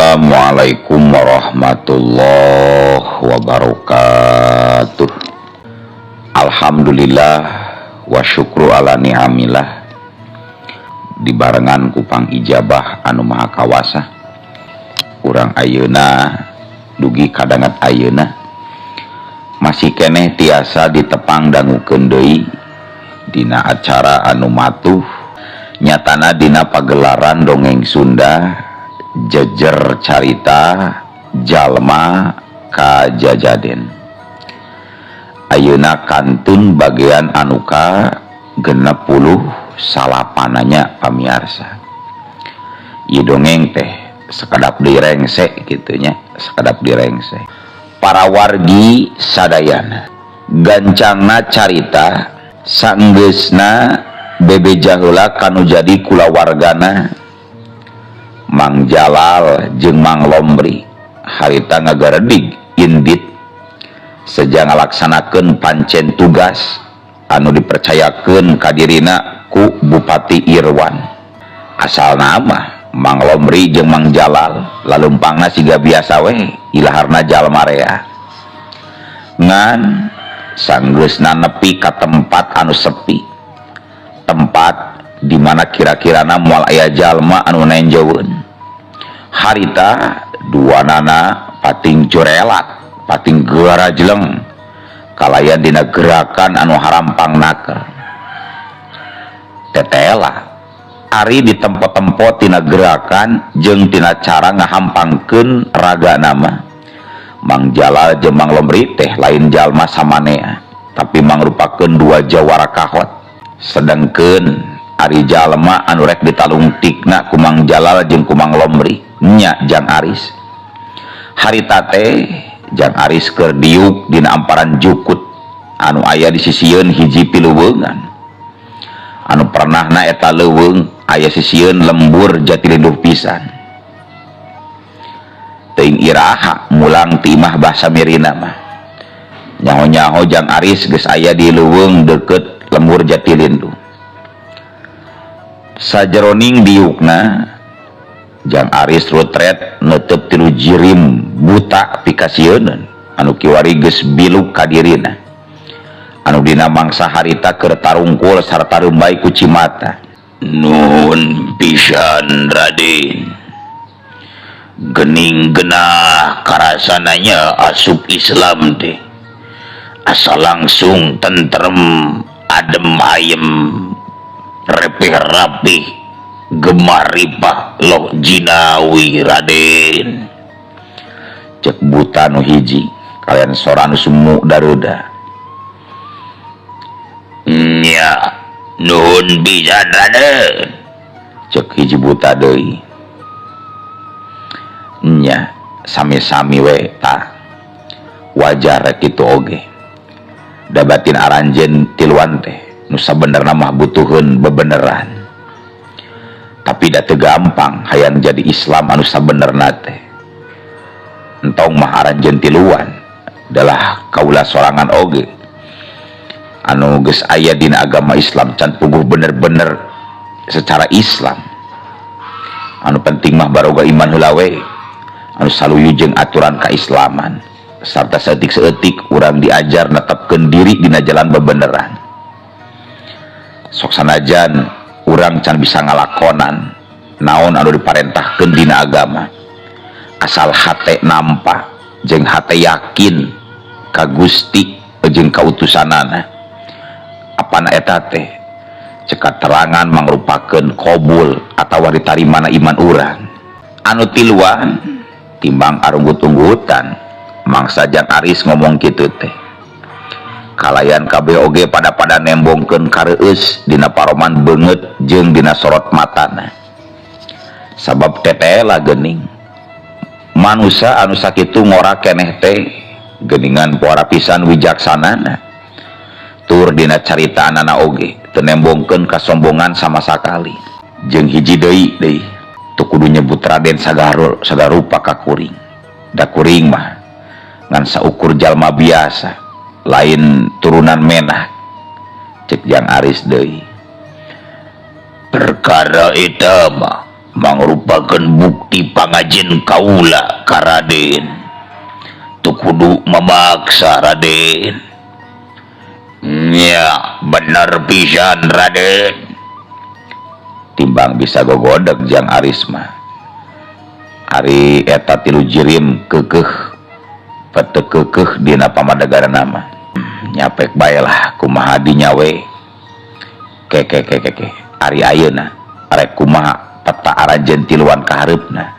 Assalamualaikum warahmatullahi wabarakatuh. Alhamdulillah wa syukru ala ni'amillah. Dibarengan ku pangijabah anu maha kawasa, urang ayeuna dugi kadangat ayeuna masih keneh tiasa ditepang dangukeun deui dina acara anu matuh, nyatana dina pagelaran dongeng Sunda Jejer Carita Jalma Kajajaden. Ayeuna kantun bagian anu ka 69-nya, pamiarsa. Ieu dongeng teh sakedap direngse kitu nya, sakedap direngse. Para wargi sadayana, gancangna carita, sanggeusna bebeja heula kanu jadi kulawargana Mang Jalal jeung Mang Lomri harita ngagaredig indit seja ngalaksanakeun pancen tugas anu dipercayakeun ka dirina ku Bupati Irwan. Asal nama Mang Lomri jeung Mang Jalal lalumpangna siga biasa weh, ilaharna jalma rea. Ngan sanggeusna nepi ka tempat anu sepi, tempat di mana kira-kirana moal aya jalma anu nenjoeun, harita duanana pating curelat, pating garajleng kalayan dina gerakan anu harampang naker. Tetela ari ditempo-tempo tina gerakan jeung tina cara ngahampangkeun raga nama, Mang Jalal jeung Mang Lomri teh lain jalma samanea, tapi mangrupakeun dua jawara kahot. Sedangkeun ari jalma anu rek ditalungtikna ku Mang Jalal jeung ku Mang Lomri nya Jang Aris. Harita teh Jang Aris keur diuk dina amparan jukut anu aya di sisieun hiji piluweungan anu pernahna eta leuweung aya sisieun lembur Jatilinduh pisan. Teuing iraha mulang ti imah Bah Samirina mah, nyaho-nyaho Jang Aris geus aya di leuweung deukeut lembur Jatilinduh. Sajeroning diukna, Jang Aris rutret neuteub tilu jirim buta pikasieuneun anu kiwari geus biluk ka dirina, anu dina mangsa harita keur tarungkul sarta reumbay ku cimata. "Nuhun pisan, Raden. Gening genah karasananya asup Islam teh, asa langsung tentrem, adem ayem, repih rapih, gemah ripah loh jinawi, Raden," cek buta nu hiji kalayan sora nu semu daruda. "Nya, nuhun pisan, Raden," cek hiji buta deui. "Nya, sami-sami we tah. Wajar rek kitu oge, da batin aranjeun tiluan teh nu sabenerna mah butuheun bebeneran, tapi da teu gampang hayang jadi Islam anu sabenerna teh. Entong mah aranjeun tiluan, dalah kaula sorangan oge anu geus aya dina agama Islam can puguh bener-bener secara Islam. Anu penting mah baroga iman heula we anu saluyu jeung aturan kaislaman, sarta saeutik-saeutik urang diajar netepkeun diri dina jalan bebeneran. Sok sanajan urang can bisa ngalakonan naon anu diparentahkeun dina agama, asal hate nampa jeung hate yakin ka Gusti jeung kautusanana, apana eta teh cek katerangan mangrupakeun kobul atawa ditarimana iman urang." Anu tiluan timbang arunggut-unggutan mangsa Jang Aris ngomong kitu teh, kalayan kabeh oge pada-pada nembongkeun kareueus dina paroman beungeut jeung dina sorot matana, sabab tetela geuning manusa anu sakitu ngora keneh teh geuningan puara pisan wijaksanana. Tur dina caritaanana oge teu nembongkeun kasombongan sama sakali. "Jeung hiji deui deui, teu kudu nyebut Raden sagarul sagarupa ka kuring, da kuring mah ngan saukur jalma biasa, lain turunan menah," cek Jang Aris deui. "Perkara eta mah Mangrupakeun bukti pangajen kaula ka Raden. Teu kudu mamaksa Raden. Nya bener pisan Raden. Timbang bisa gogodeg Jang Aris mah. Ari eta tilu jirim keukeuh pete keukeuh dina pamadegaranna mah. Nyapek bae lah kumaha dinya we. Ke ke ke ke ke ari ayeuna arek kumaha peta aranjeun tiluan ka hareupna.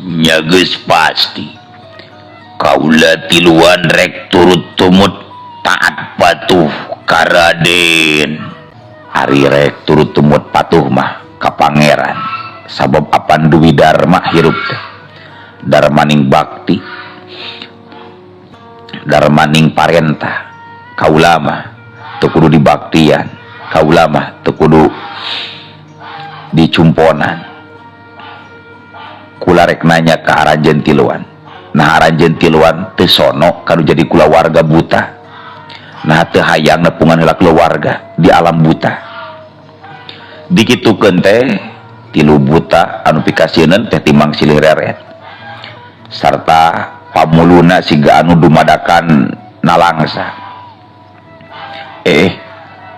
Nya geus pasti kaula tiluan rek turut tumut taat patuh ka Raden. Ari rek turut tumut patuh mah ka pangeran sabab apan duwi dharma hirup teh dharmaning bakti dharmaning parentah kaula mah teu kudu dibaktian kaula mah teu kudu dicumponan kula rek nanya ka aranjeun tiluan nah aranjeun tiluan teu sono kanu jadi kulawarga buta nah teu hayang nepungan heula keluarga di alam buta dikitukeun teh tilu buta anu pikasieun teh timang silih reret sarta pamuluna siga anu dumadakan nalangsa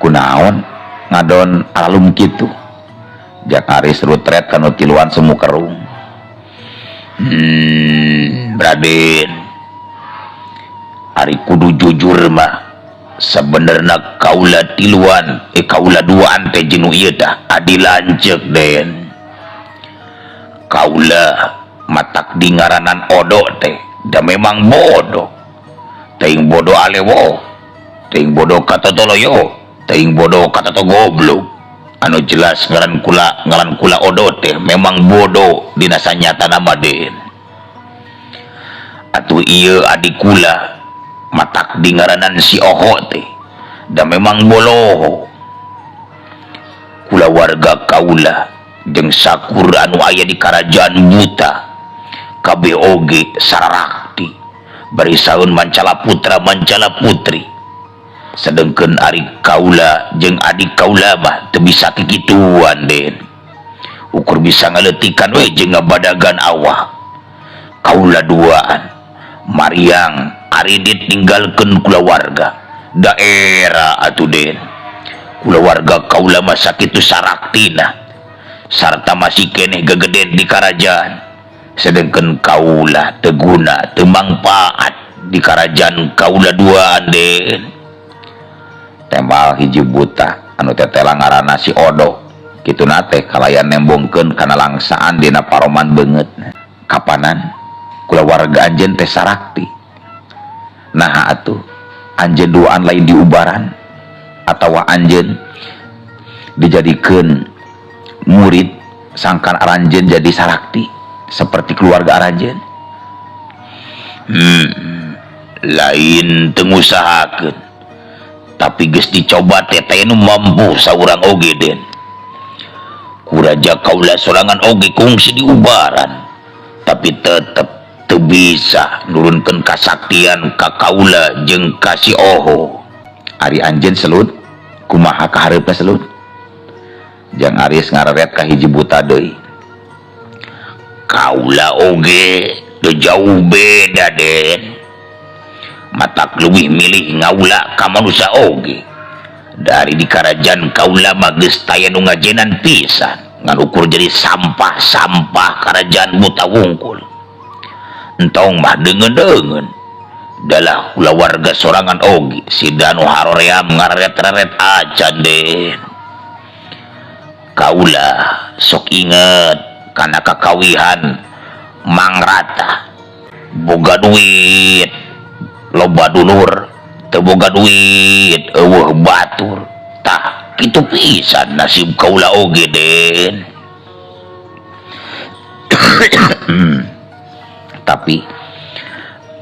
kunaon ngadon alalum kitu Jang Aris rutret kanu tiluan semu kerung. Raden ari kudu jujur mah sebenarnya kaula tiluan kaula duaan teh jeung nu ieu tah adi lanceuk Den. Kaula matak di ngaranan odo teh da memang bodoh teuing bodoh alewo teuing bodoh katotoloyo teuing bodoh katato goblok anu jelas ngaran kula odo teh memang bodoh dina sanyatana mah Den. Atuh ieu adi kula matak di ngaranan si Oho teh da memang boloho kulawarga kaula jeung sakur anu aya di karajaan buta kabeh oge sararakti bari saeun mancala putra mancala putri sedengkeun ari kaula jeung adik kaula mah teu bisa kikituan Den ukur bisa ngaleutikan we jeung ngabadagan awak kaula duaan mariang aridit ninggalkeun kulawarga daerah atuh Den kulawarga kaula mah sakitu saraktina sarta masih keneh gegeden di karajaan sedengkeun kaula teu guna teu mangpaat di karajaan kaula duaan Den. Tembal hiji buta anu tetela ngaranna si Odo kituna teh kalayan nembongkeun kana langsaan dina paroman beungeut kapanan kulawarga anjeun teh sarakti naha atuh anjeun duaan lain diubaran atawa anjeun dijadikeun murid sangkan aranjeun jadi sarakti seperti keluarga aranjeun. Lain teu ngusahakeun tapi geus dicoba teh teh nu mampu saurang oge Den. Kuraja kaula sorangan oge kungsi diubaran tapi tetep teu bisa nurunkeun kasaktian ka kaula jeung ka si Oho. Ari anjeun selut kumaha kahareupna selut? Jang Aris ngareret ka hiji buta deui. Kaula oge teu jauh beda Den. Matak leuwih milih ngaula ka manusa oge. Dari di karajaan kaula mah geus taya nu ngajenan pisan ngan ukur jadi sampah-sampah karajaan buta wungkul. Entong mah deungeun-deungeun. Dalah kulawarga sorangan oge sida nu haroream ngareret-reret acan Den. Kaula sok inget kana kakawihan Mangrata boga duit loba dulur teu boga duit eueuh batur tah kitu pisan nasib kaula oge Den. Tapi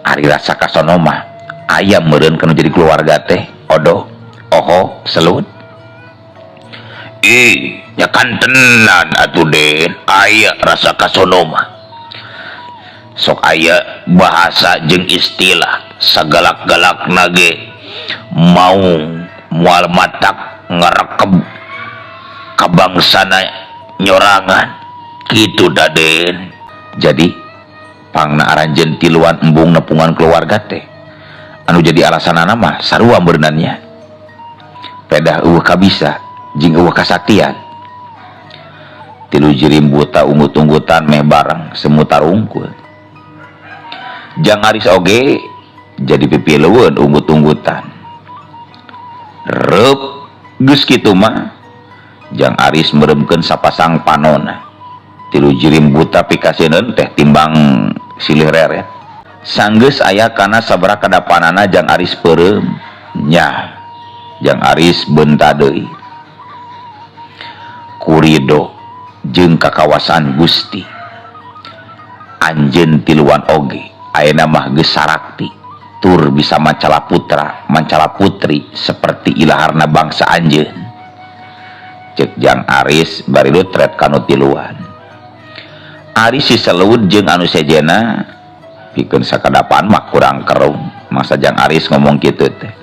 ari rasa kasono mah aya meureun kana jadi keluarga teh Odo Oho selut. Ih nya kan tenan atuh Den aya rasa kasono mah sok aya bahasa jeung istilah sagalak-galak nage mau mual matak ngarekeb Ka bangsana nyorangan kitu Daden. Jadi pangna aranjeun tiluan embung nepungan keluarga teh anu jadi alasanana mah sarua meureunan nya, pedah euweuh kabisa jeung euweuh kasaktian. Tilu jirim buta unggut-unggutan meh bareng semutar ungkul. Jang Aris oge jadi pipilueun unggut-unggutan. Reup, geus kitu mah Jang Aris meremkeun sapasang panona. Tilu jirim buta pikasieun teh timbang silih reret. Sanggeus aya kana sabaraha kadapanana, Jang Aris peureum nya. Jang Aris beunta deui. Kurido jeung kakawasan Gusti, anjeun tiluan oge ayeuna mah geus sarakti tur bisa mancala putra mancala putri seperti ilaharna bangsa anjeun, cek Jang Aris bari lutret kanu tiluan. Ari si Selud jeung anu sejena pikeun sakadapan mah kurang kerung masa Jang Aris ngomong kitu teh.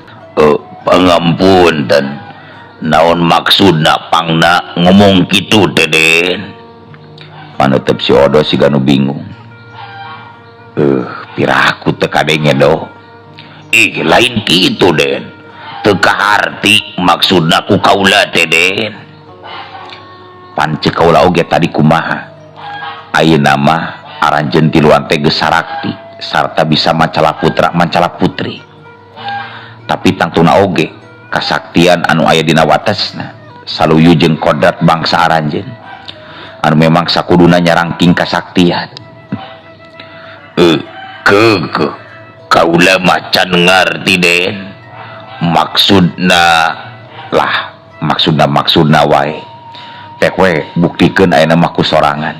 Pangampunten, naon maksudna pangna ngomong kitu teh, Den? Panutep si Odo siga nu bingung. Piraku teu kadenge do. Ih, lain kitu, Den, teu kaharti maksudna ku kaula teh, Den. Pan ceuk kaula oge tadi kumaha, ayeuna mah aranjeun tiluan teh geus sarakti sarta bisa mancala putra mancala putri, tapi tangtuna oge kasaktian anu aya dina watesna saluyu jeung kodrat bangsa aranjeun anu memang sakuduna nyarangking kasaktian. Ke kaula mah can ngarti, Den, maksudna. Lah, maksudna maksudna wae. Pek we buktikeun ayeuna mah ku sorangan.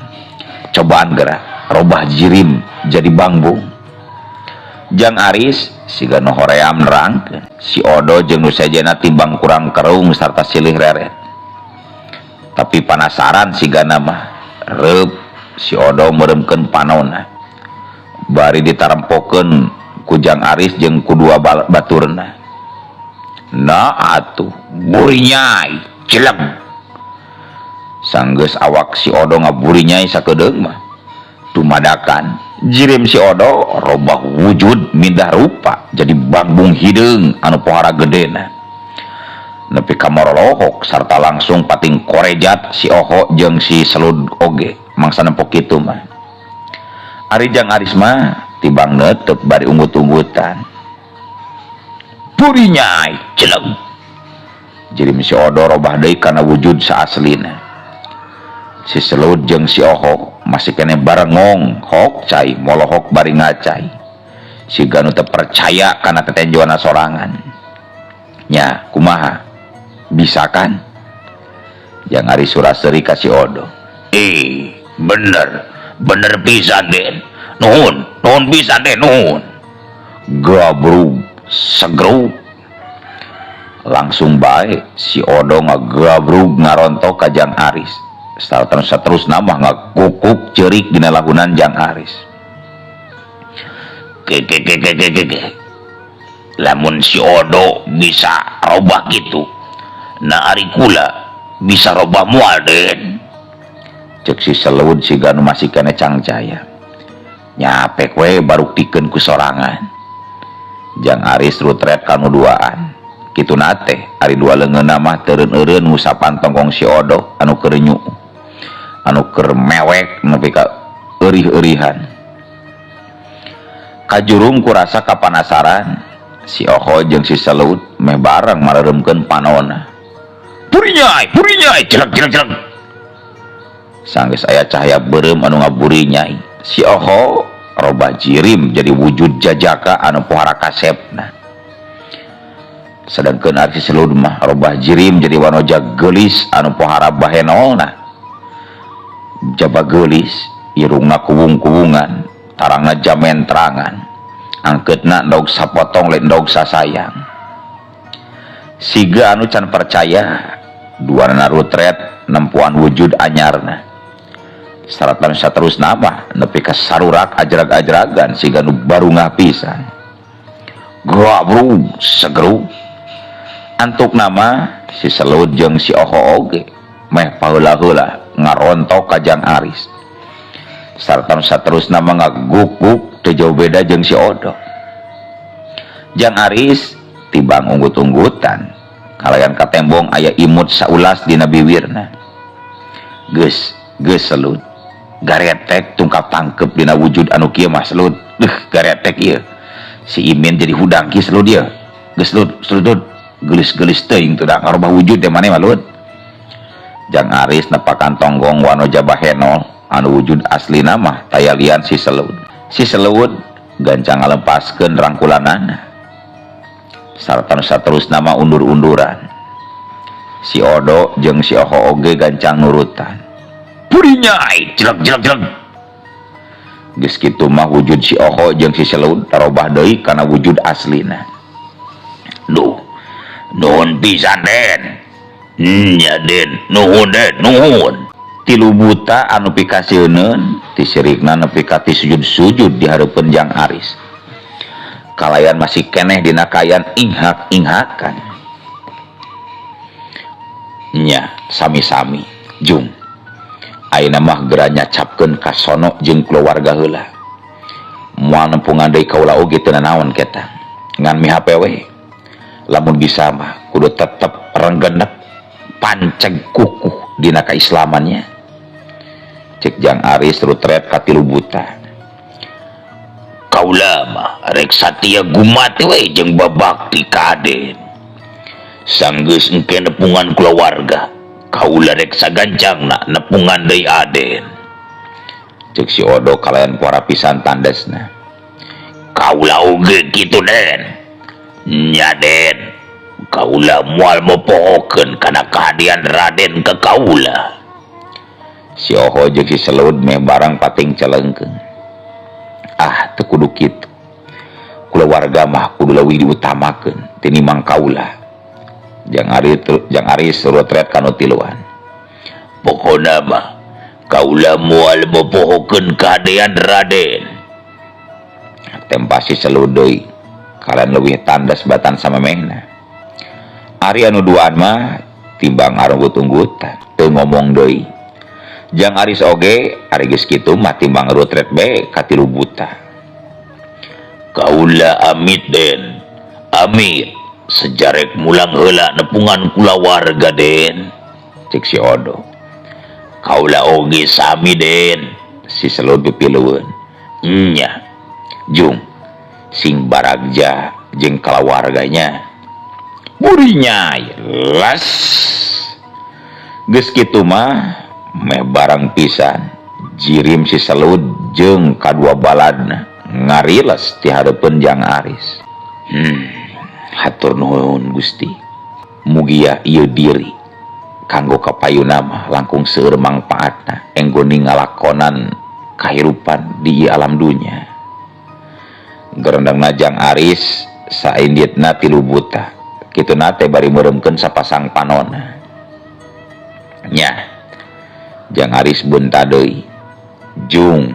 Cobaan geura, robah jirim jadi bangbung. Jang Aris siga nu hoream nerangkeun. Si Odo jeung nu sejenna timbang kurang kerung sarta silih reret, tapi panasaran sigana mah. Reup, si Odo meuremkeun panona bari ditarempokeun ku Jang Aris jeung ku dua baturna. Nah atuh, burinyai cileng. Sanggeus awak si Odo ngaburinyai sakedeung mah, dumadakan jirim si Odo robah wujud, mindah rupa jadi bangbung hideung anu pohara gedena nepi ka morolohok sarta langsung pating korejat si Oho jeung si Selud oge mangsa nempok kitu mah. Ari Jang Aris mah tibang netep bari unggut-unggutan. Burinyai celeng. Jirim si Odo robah deui kana wujud saaslina. Si Selud jeung si Oho masih kene barengong hok cai molohok bari ngacai siga nu teu percaya kana tetenjoana sorangan nya. Kumaha, bisa kan? Jang Aris sura-seuri ka si Odo. Eh, bener bener pisan, Den. Nuhun, nuhun pisan, Den, nuhun. Gabrug segrug, langsung bae si Odo ngagabrug ngarontok ka Jang Aris. Sarta saterusna mah ngakukuk ceurik dina lagunan Jang Aris. Ke ke ke ke ke ke ke. Lamun si Odo bisa robah gitu, nah ari kula bisa robah moal, Den? Cek si Selud siga nu masih kene cangcaya. Nya pek we baruktikeun ku sorangan. Jang Aris rutret kanu duaan. Kitu teh ari dua leungeunna mah teureun-eureun ngusapan tongkong si Odo anu keur anu keur mewek nepi ka eurih-eurihan. Kajurung kurasa kapanasaran, si Oho jeung si Selud meh bareng mareuremkeun panona. Burinyai, burinyai, jelek jelek jelek. Sanggeus aya cahaya beureum anu ngaburinyai, si Oho robah jirim jadi wujud jajaka anu pohara kasepna. Sedangkan ari si Selud mah robah jirim jadi wanoja geulis anu pohara bahenolna. Jaba geulis, irungna kuwung-kuwungan, tarangna jamenterangan, angkeutna endog sapotong lain endog sasayang. Siga anu can percaya, duanana rutret nempuan wujud anyarna. Saratan saterusna mah nepi ka sarurak ajrag-ajragan siga nu barungah pisan. Gabrug segrug. Antukna mah si Selud jeung si Oho oge. Meh paheula-heula ngarontok ka Jang Aris. Sarta nu saterusna mah ngaguk-guk teu jauh beda jeung si Odo. Jang Aris tibang unggut-unggutan kalayan katembong aya imut saulas dina biwirna. Geus, geus Selud. Garetek tungkap tangkep dina wujud anu kieu mah Selud. Deuh garetek ieu. Si Imin jadi hudang kieu Selud ieu. Geus Lud, Selud Lud. Geulis-geulis teuing teu da ngarobah wujud teh maneh mah Lud. Jang Aris nepakan tonggong wanoja bahenol anu wujud aslina mah tayalian si Selud. Si Selud gancang ngalempaskeun rangkulanana. Sarta nu saterusna mah undur-unduran. Si Odo jeung si Oho oge gancang nurutan. Purinyai jelek jelek jelek. Geus kitu mah wujud si Oho jeung si Selud tarobah deui kana wujud aslina. Duh, nuhun pisan Den. Nya Den, nuhun Den, nuhun. Tilu buta anu pikasieun tisirikna nepi ka ti sujud-sujud di hareupeun Jang Aris. Kalayan masih keneh dina kaayaan inghak-inghakan. Nya, sami-sami jung. Ayeuna mah geura nyacapkeun ka sono jeung kulawarga heula. Moal nempungan deui kaula oge teu nanaon ketang. Ngan mihape we. Lamun bisa mah kudu tetep renggenep panceg kukuh dina kaislamannya. Cek Jang Aris rutret ka tilu buta. Kaula mah rek satia gumate we jeung babakti ka Aden. Sanggeus engke nepungan kulawarga, kaula rek sagancangna nepungan deui Aden. Cek si Odo kalayan puara pisan tandesna. Kaula oge kitu Den. Nya Den, kaula moal mopohokeun kana kahadean Raden ka kaula. Si Oho jeung si Selud meh barang pating celengkeun. Ah, teu kudu kitu. Kulawarga mah kudu leuwih diutamakeun tinimbang kaula. Jang Aris, Jang Aris rutret kanu tiluan. Pokona mah kaula moal mopohokeun kahadean Raden. Tempasi Selud deui kalian leuwih tandas batan samemehna. Ari anu duaan mah timbang arunggut-unggutan teu ngomong deui. Jang Aris oge ari geus kitu mah timbang rutret bae ka tilu buta. Kaula amit Den, amit sejarek mulang heula nepungan kulawarga Den. Cek si Odo. Kaula oge sami Den. Si Selud pipilueun. Nya, jung sing baragja jeung kalawarganya. Burinya las. Geus kitu mah meh barang pisan jirim si Selud jeung kadua baladna ngariles ti hareupeun Jang Aris. Hatur nuhun Gusti. Mugia ieu diri kanggo kapayuna mah langkung seueur mangpaatna enggoni ngalakonan kahirupan di ieu alam dunya. Gerendengna Jang Aris sainditna tilu buta. Kituna teh bari meureumkeun sapasang panona. Nya, Jang Aris beunta deui. Jung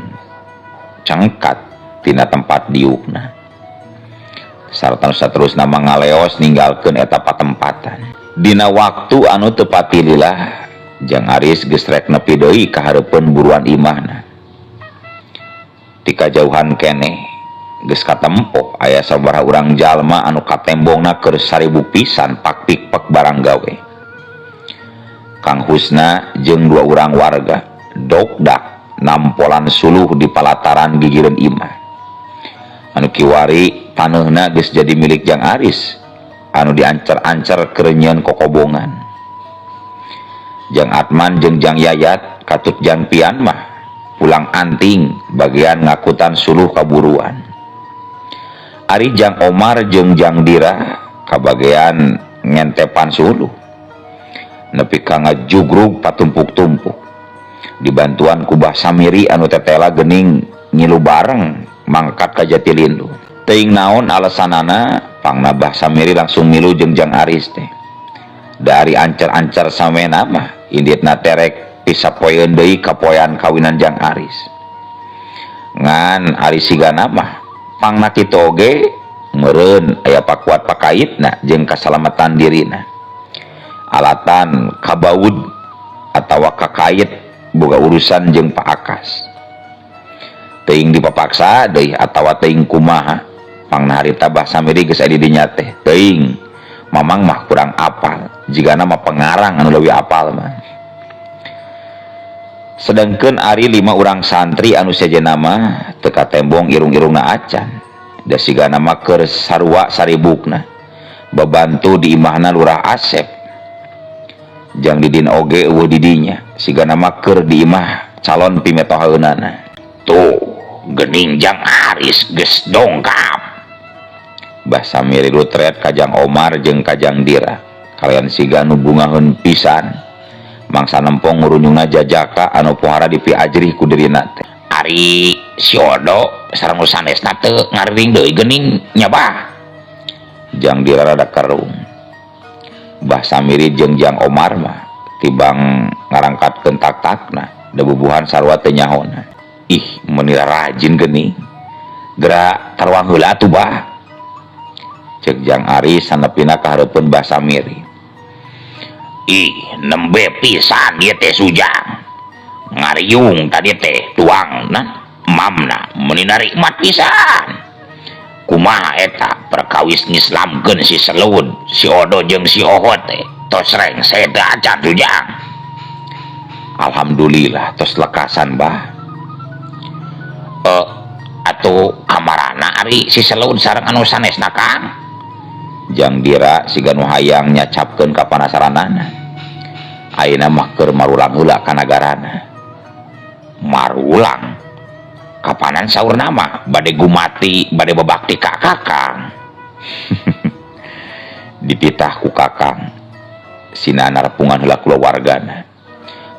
cengkat tina tempat diukna. Sarta nu saterusna mah ngaleos ninggalkeun eta patempatan. Dina waktu anu teu patililah Jang Aris geus rek nepi deui ka hareupeun buruan imahna. Ti kajauhan keneh geus katempo aya sabaraha urang jalma anu katembongna keur 1000 pisan pak-pik-pek barang gawe. Kang Husna jeung dua urang warga dokdak nampolan suluh di palataran gigireun imah. Anu kiwari taneuhna geus jadi milik Jang Aris anu diancer-ancer keur nyieun kokobongan. Jang Atman jeung Jang Yayat katut Jang Pian mah pulang anting bagian ngakutan suluh kaburuan. Ari Jang Omar jeung Jang Dira kabagian ngentepan suluh. Nepi ka ngajugrug patumpuk-tumpuk. Dibantuan ku Bah Samiri anu tetela geuning ngilu bareng mangkat ka Jatilindu. Teuing naon alasanana pangna Bah Samiri langsung milu jeung Jang Aris teh. Dari ancer-ancer samena mah inditna terek pisapoeun deui kapoean kawinan Jang Aris. Ngan ari sigana mah pangna kitu oge meureun aya pakuat pakaitna jeung kasalamatan dirina. Alatan kabaud Atawa kakait boga urusan jeung Pak Akas. Teuing dipapaksa deui atawa teuing kumaha pangna harita Bah Samiri geus aya di dinya teh. Teuing Mamang mah kurang apal, jigana mah pengarang anu leuwih apal mah. Sedangkeun ari lima urang santri anu sejenna mah teu katembong irung-irungna acan. Da sigana mah keur sarua saribukna babantu di imahna Lurah Asep. Jang Didin oge euweuh di dinya, sigana mah keur di imah calon pimetohaeunana. Tuh, geuning Jang Aris geus dongkap. Bah Samiri rutret ka Jang Omar jeung ka Jang Dira. Kalayan siga nu bungaheun pisan. Mangsa nempong ngurunyungna jajaka anu pohara dipiajrih ku dirina teh. Ari si Odo sareng nu sanesna teu ngariring deui geuning nya bah. Jang Dira rada kerung. Bah Samiri jeung Jang Omar mah tibang ngarangkatkeun tak-takna da bubuhan sarua teu nyahona. Ih, meuni rajin geuning. Geura taruang heula atuh bah. Cek Jang Aris sanepina ka hareupeun Bah Samiri. Ih, nembe pisan ieu teh Sujang. Ngariung tadi teh tuangna mamna meuni narikmat pisan. Kumaha eta perkawis ngislamkeun si Selud, si Odo jeung si Ohot teh tos rengse teu acan Sujang. Alhamdulillah tos lekasan bah. Atuh kamarana ari si Selud sareng anu sanesna Kang? Jang Dira siga nu hayang nyacapkeun ka panasaranana. Ayeuna mah keur marulang heula ka nagarana. Marulang? Kapanan saurna mah bade gumati, bade babakti ka Kakang. Dititah ku Kakang. Sina narepungan heula kulawargana.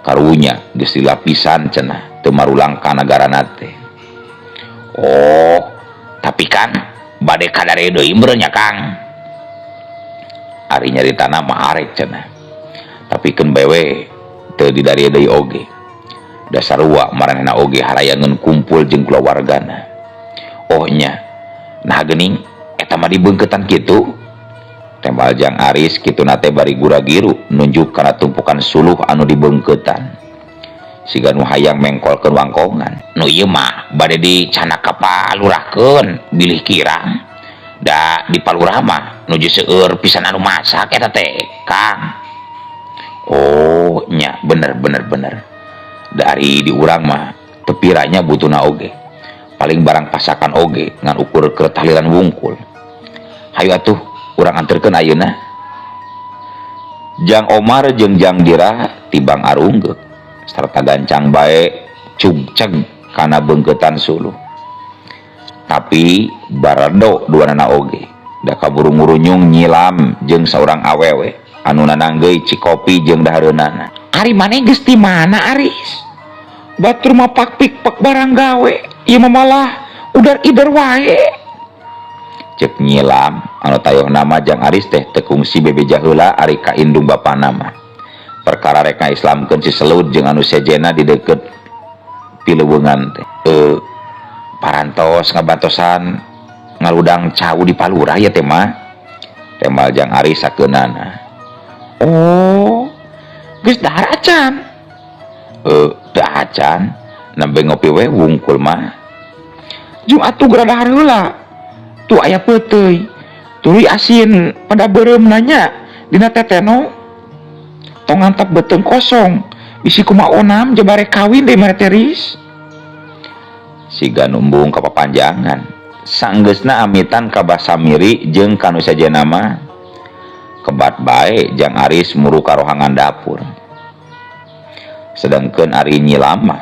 Karunya geus dilapisan cenah teu marulang ka nagarana teh. Oh, tapi kan bade kadare deui meureun nya Kang. Ari nyaritana mah arek cenah. Tapi keun bae we teu didarie deui oge. Da sarua maranehna oge harayangeun kumpul jeung kulawargana. Oh nya, nah geuning eta mah dibeungkeutan kitu. Tembal Jang Aris kituna teh bari gura-giru nunjuk kana tumpukan suluh anu dibeungkeutan. Siga nu hayang mengkolkeun wangkongan. Nu ieu mah bade dicanak ka palurahkeun bilih kirang. Da di palurah mah nuju seueur pisan anu masak eta teh, Kang. Oh nya, bener bener bener. Dari di urang mah tepiranya butuhna oge. Paling barang pasakan oge ngan ukur keur tahlilan wungkul. Hayu atuh urang anterkeun ayeuna. Jang Omar jeung Jang Dira tibang arunggeuk sarta gancang bae cugceg kana beungkeutan suluh. Tapi baredo duanana oge da kaburu ngurunyung nyilam jeung saurang awewe anu nananggeui cikopi jeung dahareunana. Ari maneh geus di mana Aris? Batur mah pak pik pak barang gawe, ieu mah malah udar ider wae. Cek nyilam anu tayoh nama Jang Aris teh teu kungsi bebeja heula ari ka indung bapana mah. Perkara rek ngaislamkeun si Selud jeung anu sejena di deukeut pileuweungan teh. Parantos ngabantosan ngaludang cau di palurah ya teh mah. Tembal Jang Aris sakeunana. Oh, geus dahar acan. Teu acan, nembe ngopi we wungkul mah. Jung atuh geura dahar heula. Tuh aya peuteuy. Tuluy asin pada beureum nanya dina teteno. Tong ngantap beuteung kosong. Bisi kumaha onam jabare kawin deui mah teh Ris. Siga numbung kapapanjangan. Sanggeusna amitan ka Bah Samiri jeung ka nu sejenna mah. Kebat bae Jang Aris muru ka rohangan dapur. Sedangkeun ari nyilam mah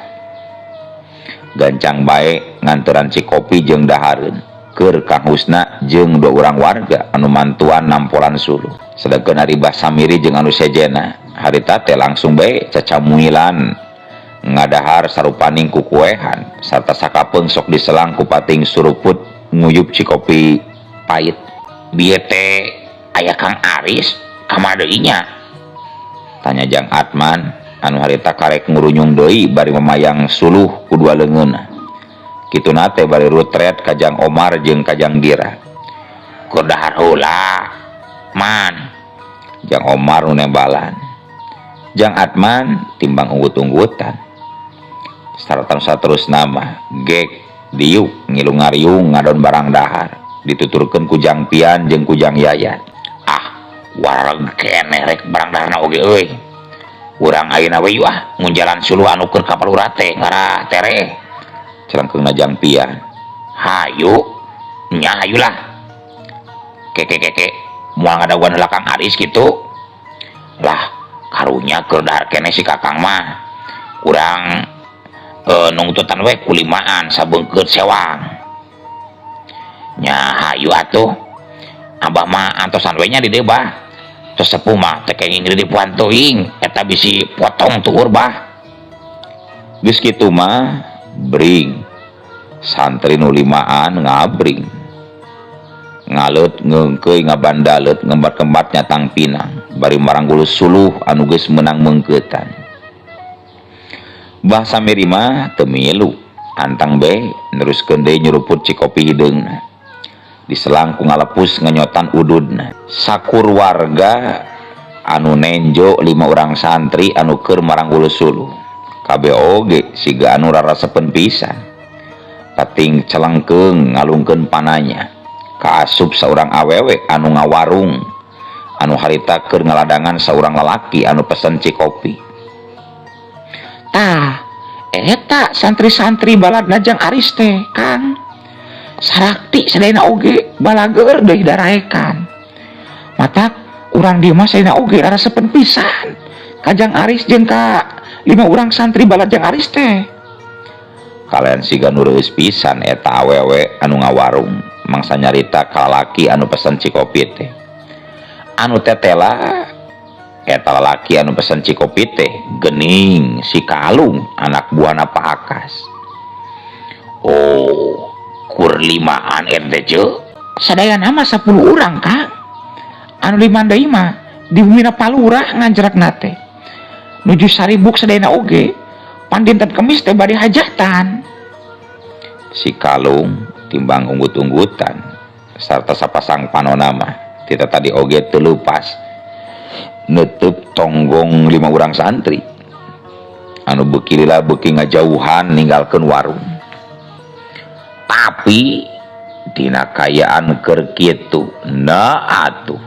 gancang bae nganteran cikopi jeung dahareun keur Kang Husna jeung dua urang warga anu mantuan nampolan suluh. Sedangkeun ari Bah Samiri jeung anu sejena harita teh langsung bae cacamuilan ngadahar sarupaning kukuehan sarta sakapeung sok diselang ku pating suruput nguyup cikopi pahit. Bieu teh aya Kang Aris kamana deui nya? Tanya Jang Atman anu harita karek ngurunyung deui bari memayang suluh ku dua leungeunna. Kituna teh bari rutret ka Jang Omar jeung ka Jang Dira. Keur dahar heula man. Jang Omar nu nembalan. Jang Atman timbang unggut-unggutan. Sarta saterusna mah gek diuk ngilu ngariung ngadon barang dahar dituturkeun ku Jang Pian jeung ku Jang Yayat. Ah, wareg keneh rek barang daharna oge euy. Urang ayeuna we yeuh ah ngunjalan suluh anu keur ka Palura teh ngarah tereh. Celengkeungna Jang Pian. Hayu, nya hayulah. Keke keke moal ngadaguan heula Kang Aris kitu. Lah, karunya keur dahar keneh si Kakang mah. Urang nungtutan we kulimaan sabeungkeut sewang. Nya hayu atuh. Abah mah antosan we nya di dieu bah. Sesepuh mah teu kenging didipuan teuing eta bisi potong tuur bah. Geus kitu mah bring santri nu limaan ngabring. Ngaleut ngeungkeuy ngabandaleut ngembat-kembat nyatang pinang bari maranggul suluh anu geus meunang meungkeutan. Bah Samiri mah teu milu antang be neruskeun deui nyuruput cikopi hideungna. Diselang ku ngalepus ngenyotan ududna. Sakur warga anu nenjo 5 urang santri anu keur maranggul suluh. Kabeh oge siga anu rarasepeun pisan. Pating celengkeung ngalungkeun pananya. Kaasup saurang awewe anu ngawarung anu harita keur ngaladangan saurang lalaki anu pesen cikopi. Tah, eta santri-santri baladna Jang Aris teh, Kang. Sarakti sadayana oge balageur deui daraekan. Matak urang dieu mah sadayana oge rarasepeun pisan ka Jang Aris jeung ka 5 urang santri balad Jang Aris teh. Kalian siga nu reueus pisan eta awewe anu ngawarung mangsa nyarita ka lalaki anu pesen cikopi teh. Anu tetela eta lalaki anu pesen cikopi teh geuning si Kalung anak buahna Pak Akas. Oh, kur limaan eta teh ceu. Sadayana mah 10 urang, Kang. Anu 5 deui mah di bumina Palura nganjrakna teh. Nuju saribuk sadayana oge pandinten Kemis teh bade hajatan. Si Kalung timbang unggut-unggutan sarta sapasang panona mah tita tadi oge teu leupas neuteub tonggong 5 urang santri anu beuki lila beuki ngajauhan ninggalkeun warung. Tapi dina kayaan keur kitu na atuh.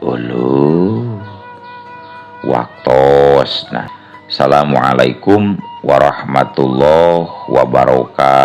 Uluh waktosna. Assalamualaikum warahmatullahi wabarakatuh.